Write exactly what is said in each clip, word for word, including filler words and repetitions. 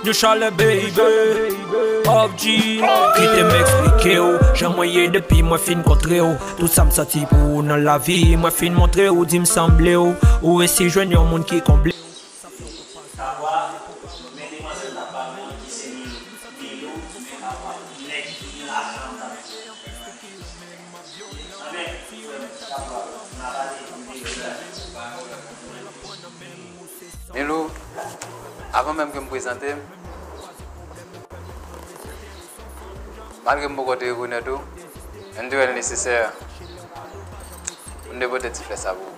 New Charlotte baby, P U B G. Kite m eksplike w jan mwen ye depi mwen fin kontre w. Tout sa m santi pou ou nan lavi, mwen fin montre w, di m sanble w, ou resi jwenn yon moun ki konble. Milou, avan menm ke m prezante m, malgre m poko te rekonèt ou, m te wè l nesesè pou m te pote ti flè sa pou ou.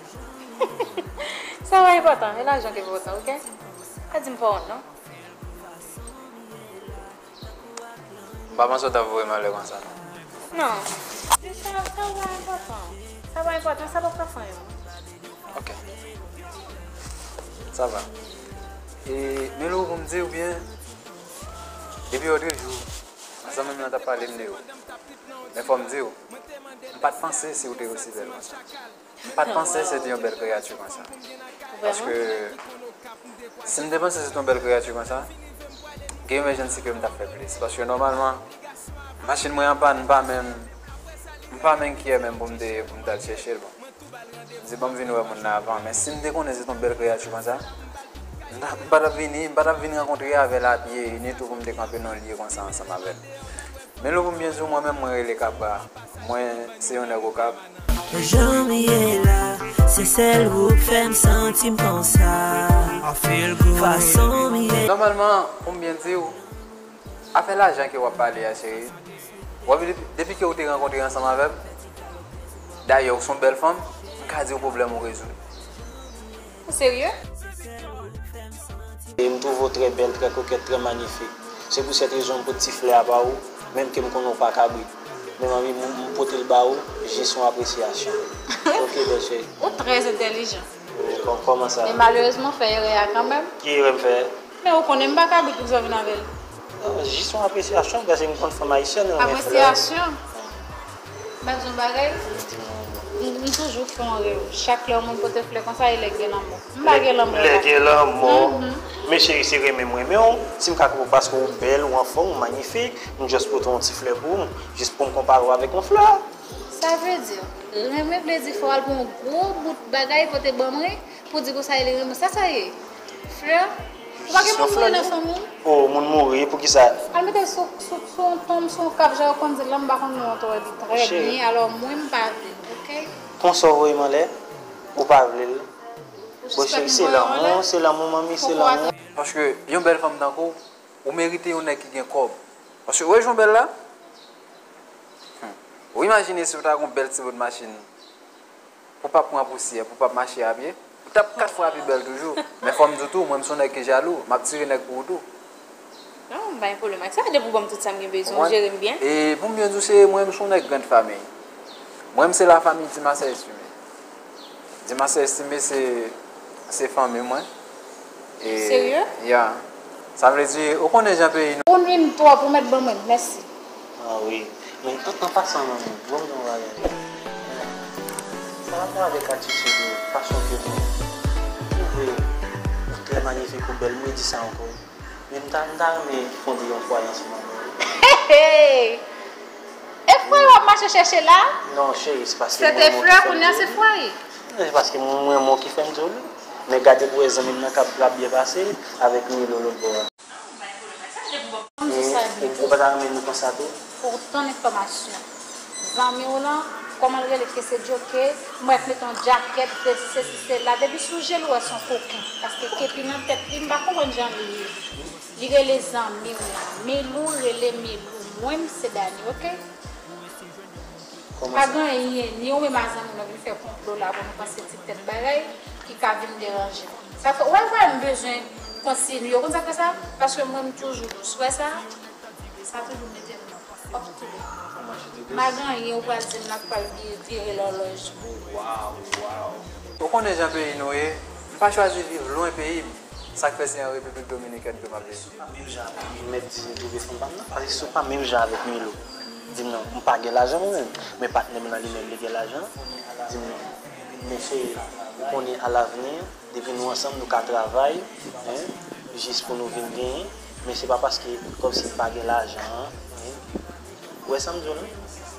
Sa pa enpòtan, e lajan ki enpòtan, oke? Pa di m fè wont, non. M pa panse w t ap voye m anlè konsa, non. Non. Sa, sa pa enpòtan. Sa pa enpòtan, sa p ap fè anyen. Ok. Sa va. E, men lè w pou m di w byen, depi lòtrejou, zanmi m nan t ap pale m de ou. Men fò m di w, m pa t panse si w te osi bèl konsa. M pa t panse se te yon bèl kreyati konsa. Paske si m te panse se te yon bèl kreyati konsa, gen yon ejansi ke m t ap fè plis. Paske nòmalman, machin mwen an pàn, m pa menm, m pa menm kiyè menm pou m te, pou m t al chèche l. Bon. M di, "Ban m vin wè moun nan avan." Men si m te konnen se te yon bèl kreyati konsa, m ta, m pa t ap vini, m pa t ap vin rankontre avè l a pye, ni tou pou m te kanpe nan yon lye konsa ansanm avè l. Men lè pou m byen di w, mwen menm, mwen rele Kabra. Mwen, se yon nèg Okap. Jan m ye la, se sèl ou k fè m santi m konsa. Fason m ye. Nòmalman, pou m byen di w, afè lajan ke w ap pale a, cheri, w ap, depi, depi ke w te rankontre ansanm avè m, dayè, ou se yon bèl fanm, m ka di w pwoblèm ou rezoud. Ou serye? E m twouve w trè bèl, trè kokèt, trè manyifik. Se pou sèt rezon m pot ti flè a ba ou, menm ke m konnen w pa kabrit. Men manmi, m, m pote l ba ou, jis yon apresyasyon. Ok, bèl cheri. Ou trè entèlijan. Kò-, kòman sa? Men malerezman, w fè erè a kanmenm. Ki erè m fè? Men ou konnen m pa kabrit pou sa vin avè l. Ah, jis yon apresyasyon, paske m konn fanm ayisyèn renmen flè. Apresyasyon? M ap di w yon bagay, m, m toujou fè yon rèv. Chak lè yon moun pote flè konsa, e lè gen lanmò. M pa gen lanmò la. Lè gen lanmò. Mhm. Men cheri, se renmen m renmen w. Si m ka, paske w bèl, ou anfòm, ou manyifik, m just pote yon ti flè pou ou, jis pou m konpare w avèk yon flè. Sa vle di, renmen vle di fò w al pran yon gwo bout bagay pote ban mwen, pou di konsa e renmen. Sa sa ye? Flè? Ou pa gen moun mouri nan fanmi w? Oh, moun mouri, poukisa? Al mete l sou, sou, sou yon tonm, sou yon kap, jan yo konn di l lan, m pa konn non an twò byen, trè byen, alò mwen m pa vle, ok? Konsa w voye m anlè, ou pa vle l. Bon, cheri, se lanmou, se lanmou, manmi, se lanmou. Paske yon bèl fanm tankou w, ou merite yon nèg ki gen kòb. Paske, ou wè jan w bèl la? Hmm. Ou imajine si w ta gen yon bèl ti bout machin. Pou w pa pran pousyè, pou w pa mache a pye, ou t ap kat fwa pi bèl toujou. Men fò m di w tou, mwen, m se yon nèg ki jalou, m ap tire nèg pou ou tou. Non, m pa gen pwoblèm ak sa, depi w ban m tout sa m gen bezwen, w jere m byen. E pou m byen di w, se mwen, m se yon nèg grann fanmi. Mwen, m se la fanmi Dimasè Estime. Dimasè Estime, se, se fanmi mwen. E, serye? Ya. Sa vle di, ou konnen jan peyi nou. Ou nwin m twòp, ou mèt ban mwen, mèsi. Ah wi. Men, an, an pasan, manmi, bon, m di w yon bagay. Pa rapò avèk atitid ou, fason ke ou, ou vre, ou trè manyifik, ou bèl, m redi sa ankò. Men m ta, m ta renmen fonde yon fwaye ansanm avè w. Hey, hey! E fwaye w ap mache chèche la? Non, cheri, se paske se te frè, kounye a se fwaye. Non, se paske mwen, mwen, mwen ki fè m di w li. Men gade pou wè zanmi m nan k ap, k ap byen pase avèk Milo lòt bò a. Ou, ou pa ta renmen nou konsa tou? Pou w tann enfòmasyon. Zanmi w lan, kòman l rele, ke se Djoke, m wè k met yon djakèt, se si, se si, se la. Depi sou je l, ou wè se yon koken. Paske kepi nan tèt li, m pa konprann jan li ye. Li rele zanmi w lan. Milou rele Milou. Mwen, m se Dani, oke? Pa gen anyen, ni ou menm a zanmi w lan vin fè konplo la pou nou panse ti tèt bagay ki ka vin deranje nou. Sa fè, ou wè, ou wè m bezwen kontinye. Ou konn sa k fè sa? Paske mwen, m toujou dous. Ou wè sa? Sa toujou mete m nan W ap toufe. M pa gen anyen, ou pral di m la pral vire, vire lòlòj. Waw, waw. Ou konnen jan peyi nou ye, m pa chwazi viv lwen peyi m. Sa k fè se an Repiblik Dominikèn ke m ap viv. Menm jan avèk Milo, mèt di m twouve fanm pa m nan, paske si w pa menm jan avèk Milo, di m non, m pa gen lajan mwen menm, men patnè m nan li menm li gen lajan, di m non. Men cheri, ou konnen alavni, depi nou ansanm, nou ka travay, en, jis pou nou vin genyen, men se pa paske kòmsi m pa gen lajan an, en, ou wè sa m di w la?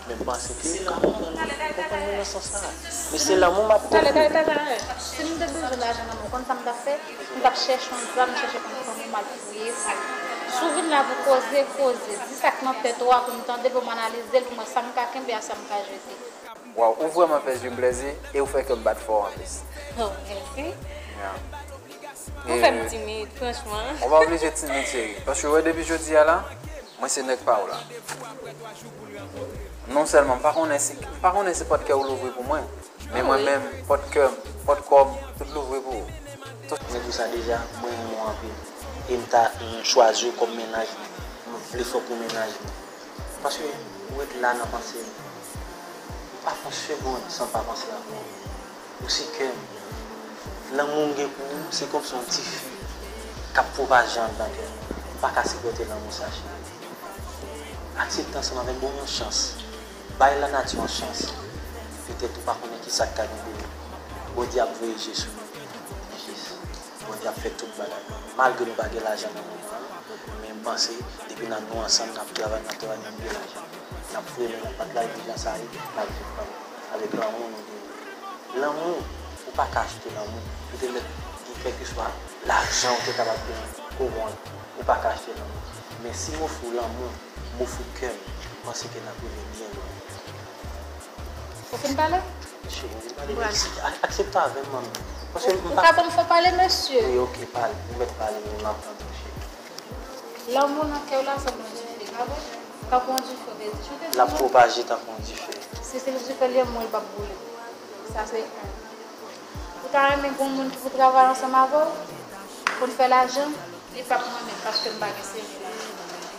Men m panse ke ou ka konprann mwen nan sans sa a. Men se lanmou m ap ofri. Talè, talè, talè, talè. Si m te bezwen lajan nan men w, ou konn sa m t ap fè? M t ap chèche yon djòb, m chèche konn fanmi m al fouye fouye. Si w vin la pou koze, koze. Di sa k nan tèt ou a pou m tande, pou m analize l, pou m wè sa m ka kenbe a sa m ka jete. Waw, ou vrèman fè je m plèzi e ou fè kè m bat fò anplis. Oh, mèsi. Yeah. Ou fè m timid, franchman. Ou pa oblije timid, cheri. Paske wè depi jodi a la, mwen se nèg pa w la. Non sèlman m pa konnen si, m pa konnen si pòt kè w louvri pou mwen, men mwen menm, pòt kè m, pòt kò m, tout louvri pou ou. Men pou sa deja, mwen renmen w anpil. E m ta chwazi w kòm mennaj mwen. M vle fè w pou mennaj mwen. Paske ou ret la nan panse m. M pa fè yon segonn san pa panse avè w. Ou se kè m. Lanmou m gen pou ou, se kòmsi yon ti fi k ap pwopaje anndan kè m. M pa ka sipòte lanmou sa, cheri. Aksepte ansanm avè m, ban m yon chans. Bay lanati yon chans. Petèt ou pa konnen kisa k ka gen pou ou. Bondye ap voye je sou nou. Jis. Bondye ap fè tout bagay. Malgre nou pa gen lajan nan moman an, men m panse depi n ap nou ansanm, n ap travay, n ap travay, n ap gen lajan. N ap foure men nan pat la epi jan sa ye, n ap viv avèk lanmou nou genyen. Lanmou, ou pa ka achte lanmou. Ou te mèt gen kèlkeswa lajan ou te kapab genyen, kòman, ou pa ka achte lanmou. Men si m ofri w lanmou, m ofri kè m, m panse ke n ap rive byen lwen. Ou fin pale? Cheri, m pale, men si, a- aksepte avè m, manmi. Paske m Ou pa. ka ban m fò pale, mesye? Wi, oke, pale. Ou mèt pale, men m ap tande w, cheri. Lanmou nan kè w la sanble yon dife, pa vre? Tankou yon dife, ou te di, ou te di L ap non? Pwopaje tankou yon dife. Si se yon dife li ye, mwen, li p ap boule. Sa se yon. Ou ta renmen gen yon moun ki pou travay ansanm avè w? Pou n fè lajan? Li p ap renmen paske m pa gen seve la.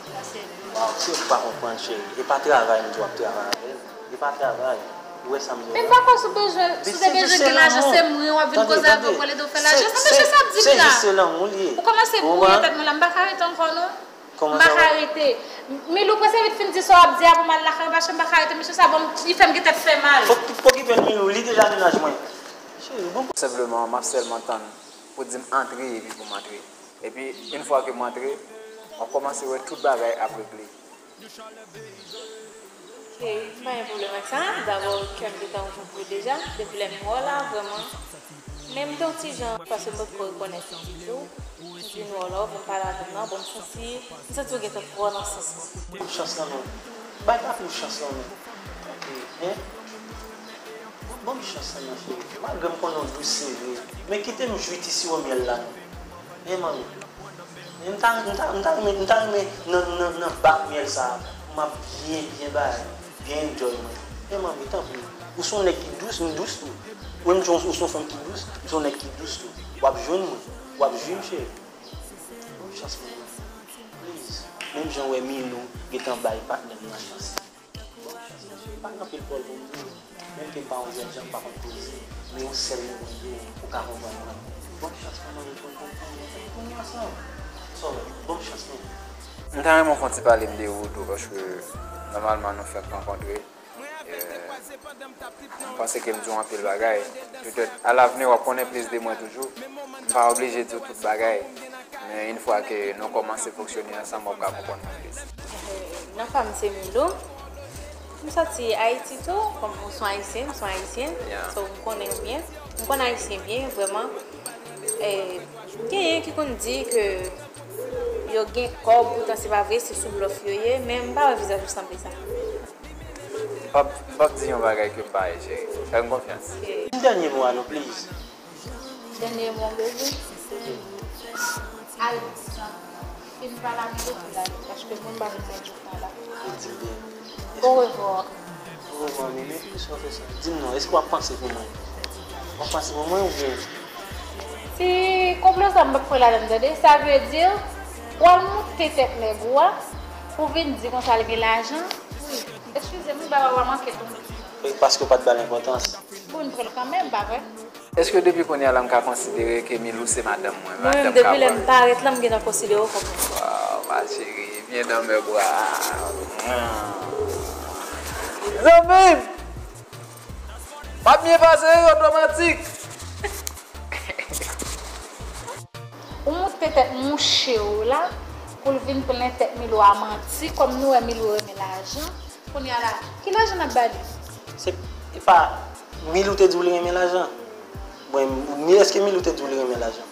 Sa se. Waw, se ou k pa konprann, cheri. E pa travay m di w ap travay avè l. E pa travay. Ou wè sa m di w Men la? pa kwa si w bezwen, si w te bezwen gen lajan, se mwen w ap vin koze avè w pou l ede w fè lajan. Sa mesye sa ap di m la? Se jis se lanmou l ye. Ou kòmanse bwouye tèt mwen la, m pa ka rete ankò non. M pa ka rete. Milou, prese vit fin di sa w ap di a pou m al lakay ou, paske m pa ka rete. Mesye sa ban m, li fè m gen tèt fè mal. Fòk, fòk li pèdi Milou, li deja mennaj mwen. Cheri, bon. Senpleman, m ap sèlman tann pou di m antre epi pou m antre. Epi, yon fwa ke m antre, w ap kòmanse wè tout bagay ap regle. Ok, m pa gen pwoblèm ak sa. Dabò, kè m gentan ouvri pou ou deja. Depi lè m wè w la, vrèman. Men m te yon ti jan, paske m potko rekonèt ou ditou. M vin wè w la, ou vin pale avè m nan, bon, m santi, m santi ou gentan twò nan sans mwen. Ban m chans lan non. Bay papi w chans lan non. Tanpri, en. Ban m chans lan non, cheri. Malgre m konnen w dous, se vre. Men kite m jwi ti siwo myèl la non. En, manmi. M ta, m ta, m ta renmen, m ta renmen nan, nan, nan bak myèl sa a, m ap byen, byen bay, byen enjoy mwen. Men manmi, tanpri, ou se yon nèg ki dous, m dous tou. Ou menm jan ou se yon fanm ki dous, m se yon nèg ki dous tou. W ap jwenn mwen, w ap jwi m, cheri. Ban m chans mwen, please. Menm jan w wè Milou gentan bay patnè m nan chans. Bon, chans mwen, cheri, pa gen anpil pawòl pou m di w. Menm ke m pa yon jènjan, m pa konn poze, men yon sèl mo mwen di w, ou ka konprann mwen. Bon chans mwen, mwen, pou nou ansanm. Sorry, bon chans mwen. M ta renmen w fè yon ti pale m de ou tou, paske nòmalman nou fenk rankontre. E, m panse ke m di w anpil bagay. Petèt, alavni, w ap konnen plis de mwen toujou. M pa oblije di w tout bagay. Men yon fwa ke nou kòmanse fonksyone ansanm, w ap ka konprann mwen plis. Non pa m se Milou. M soti Ayiti tou, kòm ou se yon Ayisyen, m se yon Ayisyen. So, m konnen w byen. M konn Ayisyen byen, vrèman. E, genyen ki konn di ke yo gen kòb, poutan se pa vre, se sou blòf yo ye, men m pa wè vizaj ou sanble sa. M p ap, m p ap di yon bagay ke m pa ye, cheri. Fè m konfyans. Yon dènye mo a non, please. Dènye mo, baby. Al, fin pale ak Milou pou l ale, paske moun pa vin pèdi tan la. Ou di l byen. Orevwa. Orevwa, Milou, kisa w fè sa? Di m non, èske w ap panse pou mwen? W ap panse pou mwen oubyen? Ti konplo sa m p ap kwè ladan l, tande. Sa vle di, w al moute tèt nèg ou a, Ou vin di konsa l gen lajan? Wi. Eskize m, wi, baba w a manke tonbe. E paske w pa t ba l enpòtans. Bon, m pran l kanmenm, pa vre? Èske depi kounye a la m ka konsidere ke Milou se madanm mwen? Mwen menm, depi lè m parèt la, m gentan konsidere w kòm yon. Waw, ma chérie, viens dans mes bras. Zanmi m! Pa byen pase, otomatik! Ou moute tèt mouche w la pou l vin plen tèt Milou a manti, kòm nou wè Milou renmen lajan. Kounye a la, ki lajan n ap ba li? Se e pa Milou te di w li renmen lajan? Bon, mi èske Milou te di w li renmen lajan?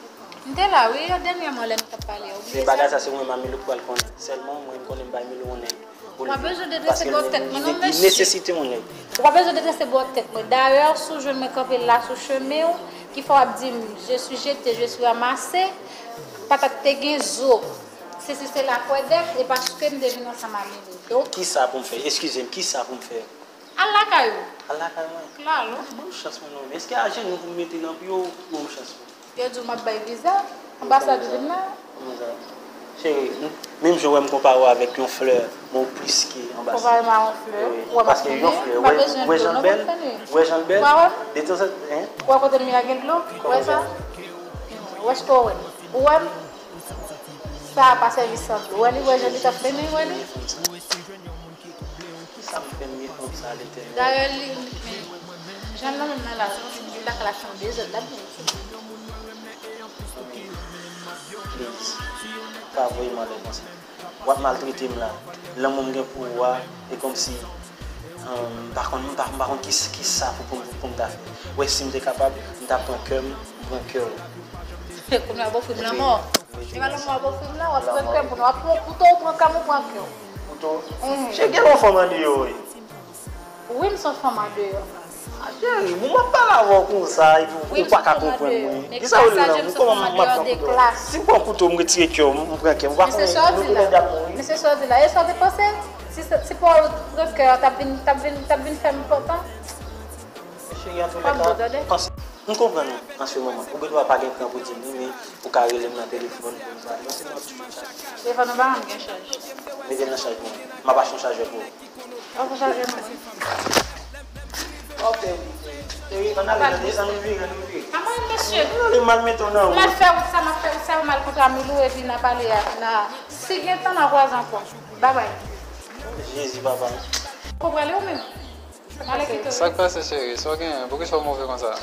M te la wi, dènyèman lè nou t ap pale a, ou bliye sa? Men bagay sa se mwen menm ak Milou k pral konnen. Sèlman mwen m konnen m bay Milou yon nèg. Ou pa bezwen drese bò tèt mwen non mesye. Nesesite yon nèg. Ou pa bezwen drese bò tèt mwen. Dayè, si w jwenn mwen kanpe la sou chemen w, ki fè w ap di m je suis jeté, je suis ramassé, patat te gen zo. Sesi sela kwèdèk, e paske m te vin ansanm ak Milou. Donk. Kisa pou m fè? Eskize m, kisa pou m fè? Al lakay ou. Al lakay mwen. Klalo. Ban m chans mwen non. Èske a jenou pou m mete nan pye w? Ban m chans mwen. Yo di w m ap bay viza, anbasad ou vin la. Cheri, menm jan w wè m konpare w avèk yon flè, mwen w plis ke anbasad. Konpare m a yon flè? Ou wè m ap fini? M pa bezwen dlo non pou m fini. Ou wè jan l bèl? Ou pa wè m? Detanzantan, en? Ou wè kote m ye a gen dlo? Ou wè sa? Ou èske w wè m? Ou wè m? Sa a pa sèvi san dlo. Ou wè li? Ou wè jan li t ap fini? Ou wè li? Kisa m fè m gen fanm sa a Letènèl? Dayè li, men, jan l nan menm nan la, se kòmsi m vin lakay la fè yon dezòd la byen. Please, pa voye m anlè konsa. W ap maltrete m la. Lanmou m gen pou ou a, e kòmsi, m pa konn, m pa, m pa konn ki, kisa pou, pou, pou m ta fè. Ou wè, si m te kapab, m ta pran kè m, m pran kè w. Kounye a w ap ofri m lanmò. Se pa lanmò w ap ofri m la, w ap pran kè m, kounye a w ap pran kouto, w pran kè m, ou pran kè w. Kouto? Cheri, gen yon fanm andeyò wi. Wi, m se yon fanm andeyò. A cheri, bon, m ap pale avè w konsa epi ou pa ka konprann mwen. Kisa w vle di la? Kòman m ap pran kouto? Si m pran kouto, m retire kè w, m pran kè w, ou pa konnen nou tou lè de ap mouri? Men se sa w di la. E sa w te panse? Si se, si pa w pran kè a, t ap vin, t ap vin, t ap vin fè m kontan? Cheri, antoulèka, panse. M konprann ou an se moman. Ou gendwa pa gen tan pou di m li, men ou ka rele m nan telefòn pou nou pale. Paske m ap toujou tchak. Telefòn ou pa janm gen chaj. Mete l nan chaj mwen. M ap achte yon chajè pou ou. Ou pa fè chajè mwen. Ok. Cheri, ann ale, ann ale, ann vire, ann vire. Ann ale, mesye. Ann ale, m al mete w nan wout. M al fè wout sa, m ap fè wout sa, m al kontre Milou, epi n a pale a, n a, si gen tan, n a kwaze ankò. Babay. Jezi, papa. Ou prale ou menm? M ale kite w. Sa k pase, cheri? Sa w genyen? Poukisa w move konsa?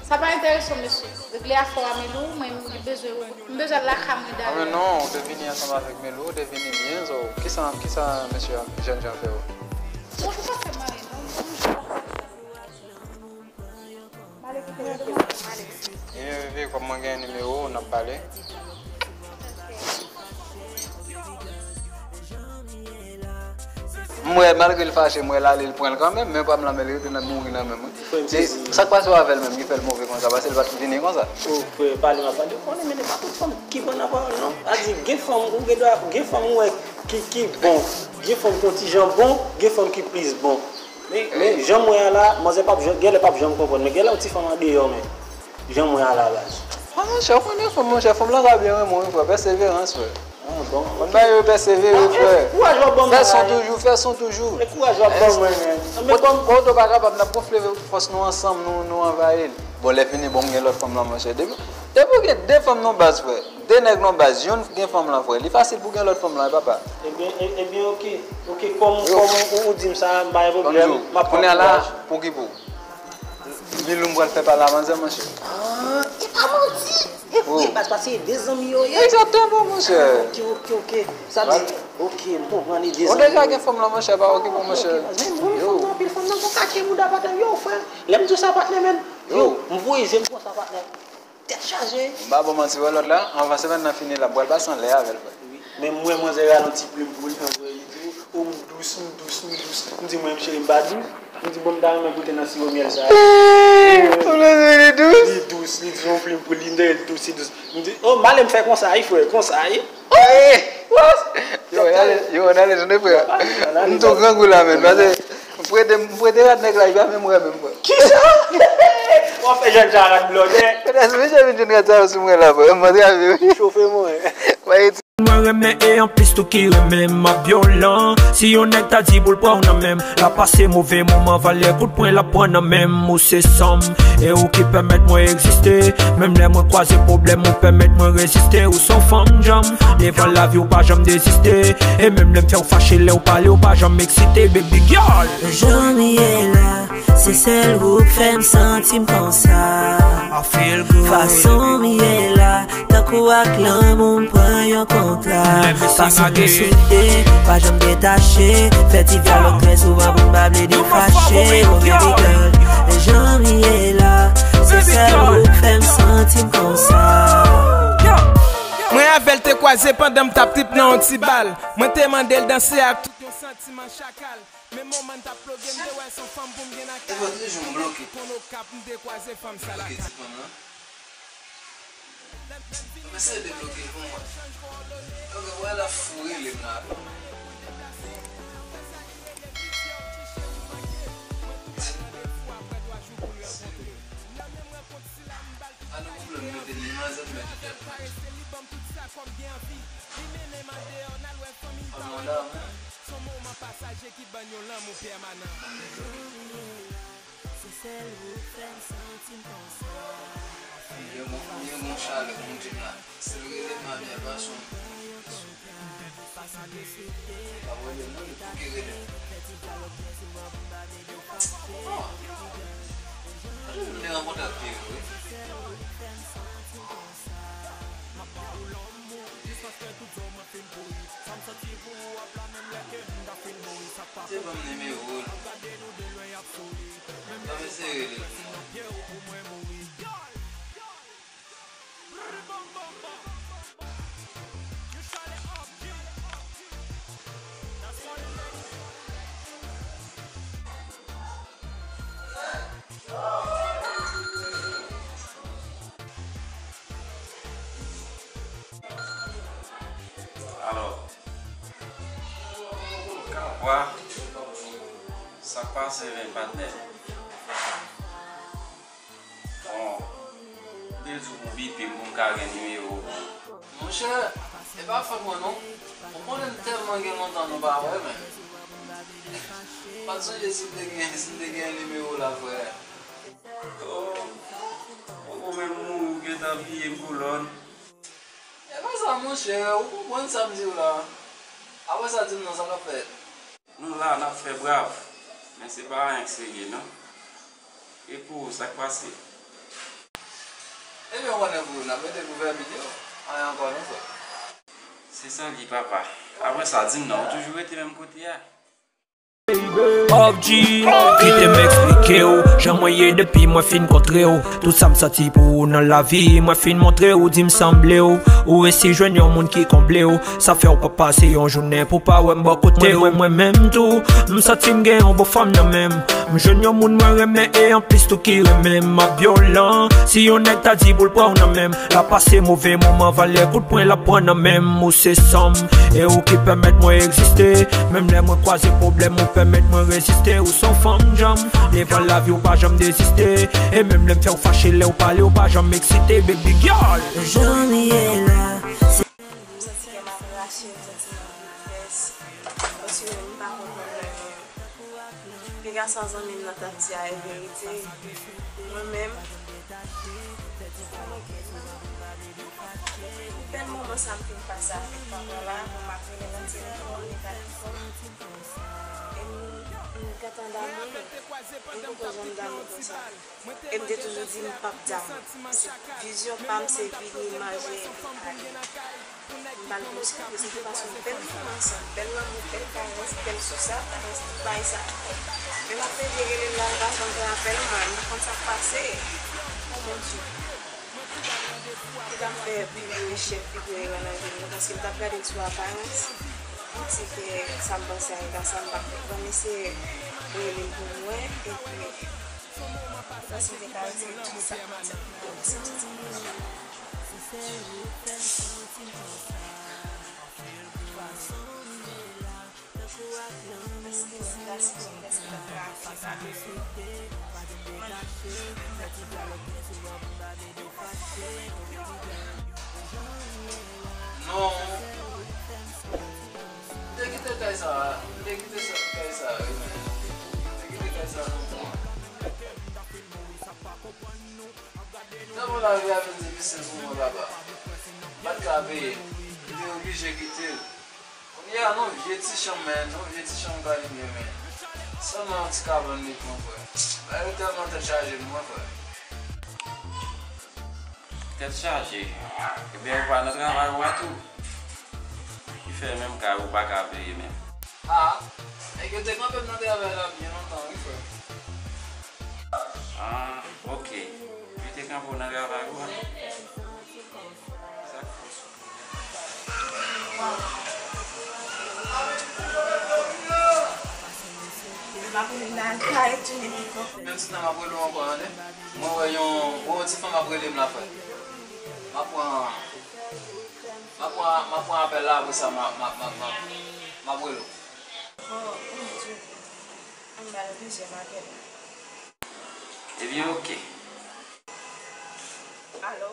Sa pa enterese w, mesye. Regle afè w a Milou, mwen, m bezwen, m bezwen al lakay mwen dayè. Anben non, ou te vini ansanm avèk Milou, ou te vini byen, so, kisa, kisa mesye a, jèn jan fè w? Bon, se pa fè m anyen, non, m pa janm fè sa. M ale kite w, demen m ale. Vini, vini, kòm mwen gen nimewo w, n ap pale. M wè, malgre l fache, m wè l ale, l pran l kanmenm, men pa m la, men l rete nan mouri nan men m, wi. Frè m sezi. Sa k pase w avè l menm ki fè l move konsa, paske l pa t vini konsa? O, frè, pale m ap pale. Ou konnen, men e pa tout fanm ki bon nan pawòl, non. Sa di, gen fanm, ou gen dwa, gen fanm ou wè ki, ki bon. Gen fanm ki yon ti jan bon, gen fanm ki plis bon. Men, men, jan m wè a la, manzè p ap janm, genlè p ap janm konprann, men genlè yon ti fanm andeyò, men. Jan m wè a la, baz. A, monchè, ou konnen fanm, monchè, fanm lan ka byen renmen w, wi, frè. Pèseverans, frè. Ah, bon, ok. Konn bagay yo pèsevere, frè. Fè son toujou, fè son toujou. E kouraj w ap ban mwen, men. Kote w pa kapab, n ap gonfle fòs nou ansanm, nou, nou anvayi l. Bon, lè fini, bon, m gen lòt fanm lan, monchè. Depi, depi w gen de fanm nan baz, frè. De nèg nan baz, yonn gen fanm lan, frè. Li fasil pou gen lòt fanm lan, wi, papa. Ebyen, e, ebyen, ok. Ok, kòm, kòm ou, ou di m sa, m pa gen pwoblèm. M ap pran kouraj. Kounye a la, pou ki pou? Milou m pral fè pale a manzè, monchè. Ah, e pa manti! E vre, baz, paske e de zanmi yo ye. Egzakteman, monchè. Ok, ok, ok. Sa di, ok, m konprann, e de zanmi yo ye. Ou deja gen fanm lan, monchè, pa okipe w, monchè. Ok, ok, baz. Men m renmen fanm nan anpil, fanm nan gon kake mouda patnè m, yo, frè. Lè m di w sa, patnè, men. Yo, m voye je m konsa, patnè. Tèt chaje. M pa ba w manti, wè lòt la, anvan semèn nan fini la, m pral pase anlè avè l, frè. Men m wè manzè rale yon ti plim pou li, anvan li di, o, m dous, m dous, m dous. M di, mwen menm, cheri, m pa dous. M di, bon, m ta renmen goute nan siwo myèl sa a. Ou vle di li dous? Li dous, li di yon plim pou li, m tande l dous, li dous. M di, o, m ale m fè konsa, wi, frè, konsa, wi. Yo, ann ale, yo, ann ale, tande, frè. M tou grangou la, menm, paske m prete, m prete rad nèg la, li pa menm renmen m, frè. Kisa? W ap fè jèn sa rad blòdè. Frè, si misye vin jwenn rad sa yo sou mwen la, frè, m antre avè l, wi. Chofe mwen. Mwen renmen e anplis tou ki renmen m ap vyolan. Si yon nèg ta di pou l pran w nan men m, l ap pase move moman, valè kout pwen l ap pran nan men m. Ou se san m, e ou ki pèmèt mwen egziste. Menm lè mwen kwaze pwoblèm, ou pèmèt mwen reziste. Ou se yon fanm djanm, devan lavi ou pa janm deziste. E menm lè m fè w fache, lè w pale ou pa janm eksite, baby girl. Jan m ye la, se sèl ou k fè m santi m konsa. I feel good. Fason m ye la, tankou ak lanmou m pran yon kontra. Fason m ye soude, pa janm detache. Fè ti dyalòg trè souvan pou m pa vle defache. Oh baby girl, e jan m ye la, se sèl ou k fè m santi m konsa. Mwen avè l te kwaze pandan m t ap trip nan yon ti bal. Mwen te mande l danse ak tout yon santiman chakal. Men moman n t ap ploge, m te wè s on fanm pou m gen nan kay. Li konn Okap, m te kwaze fanm sa lakay. Mwen se debloke l pou mwen. Ok, wè la fou rele m la. A nou koup lòn mete li, manzè mete tèt mwen. Fanm nan la, men. Li gen bon, li gen bon chalè pou moun di m la. Si l rele m, a byen pa sou mwen. Pa rele m non, li pou ki rele m. Bon. Ann, m te rankontre ak Pierre, wi. Li ban m nimewo l. Ban m eseye rele l pou mwen. Alò, ou ka vwa sa k pase, men patnè. Bon, m te di w pou w bipe m pou m ka gen nimewo w. Monchè, e pa fòt mwen non. Ou konnen m tèlman gen lontan nou pa wè, men. M pa t sonje si m te gen, si m te gen nimewo w la, frè. Oh, ou menm ou gentan bliye m pou lòn. E pa sa, monchè, ou konprann sa m di w la. Apre sa, di m non, sa k ap fèt? Nou la, n ap fè brav, men se pa anyen k serye, non. E pou ou, sa k pase? Ebyen, ou konnen pou ou, n ap rete pou vèmine yo. Anyen ankò, non, frè. Se sa l ye, papa. Apre sa, di m non, ou toujou rete menm kote a? Off G, kite m eksplike w jan mwen ye depi mwen fin kontre w. Tout sa m santi pou ou nan lavi, mwen fin montre w, di m sanble w. Ou resi jwenn yon moun ki konble w. Sa fè w pa pase yon jounen pou pa wè m bò kote w. Mwen menm tou, m santi m gen yon bon fanm nan men m. M jwenn yon moun mwen renmen e anplis tou ki renmen m ap vyolan. Si yon nèg ta di pou l pran w nan men m, l ap pase move moman, valè kout pwen l ap pran nan men m. Ou se san m, e ou ki pèmèt mwen egziste. Menm lè mwen kwaze pwoblèm, ou pèmèt mwen reziste. Ou se yon fanm djanm, devan lavi ou pa janm deziste. E menm lè m fè w fache, lè w pale, ou pa janm eksite, baby girl. Jan m ye la. M santi kè m ap rache, m santi m ap vin pès. Paske m pa konprann mwen menm. Piga sa zanmi m nan t ap di a e verite. Mwen menm, gen bèl moman sa m fin pase avèk papa la, m ap rele nan telefòn, li pa reponn. E m, m gentan damou, m poko janm damou konsa. E m te toujou di m p ap damou. Vizyon pa m se vini manje epi ale. M ba l konsèy, paske se te pase yon bèl moman ansanm, bèl lanmou, bèl karès, bèl sou sa, karès, bay sa. Men m ap plede rele l la, l pa janm pran apèl mwen, m pa konn sa k pase. Oh mon Dieu. Li t ap fè pi gwo echèk, pi gwo erè nan vi m nan, paske m t ap gade l sou aparans. M di ke sa m panse a e pa sa m pa fè. Ban m eseye rele l pou m wè, epi, m panse m te ka retire tout sa k nan tèt mwen. Mèsi, m santi m byen. Non. M te kite kay sa a. M te kite sa, kay sa a, wi, men. M te kite kay sa a lontan. Nan bon, lavi a vin difisil pou mwen, papa. M pa t ka peye. M te oblije kite l. Kounye a, nan vye ti chanm, men, nan vye ti chanm Kalim yo, men. Sèlman yon ti kabann li pran, frè. Bagay yo tèlman tèt chaje pou mwen, frè. Tèt chaje. Ebyen, ou pa nan travay ou a tou? Ki fè menm kay ou pa ka peye menm? Ah, nèg yo te kanpe m nan travay la byen lontan, wi, frè. Ah, ok. Yo te kanpe w nan travay ou a? Sa k fè w soufri? Menm ti tan m ap rele w ankò, tande. Mwen wè yon gwo ti fanm ap rele m la, frè. M ap pran, m ap pran, m ap pran apèl la, apre sa, m a, m a, m a, m a, m ap rele w. Bon, m di, m ba l plizyè apèl. Ebyen, ok. Alo?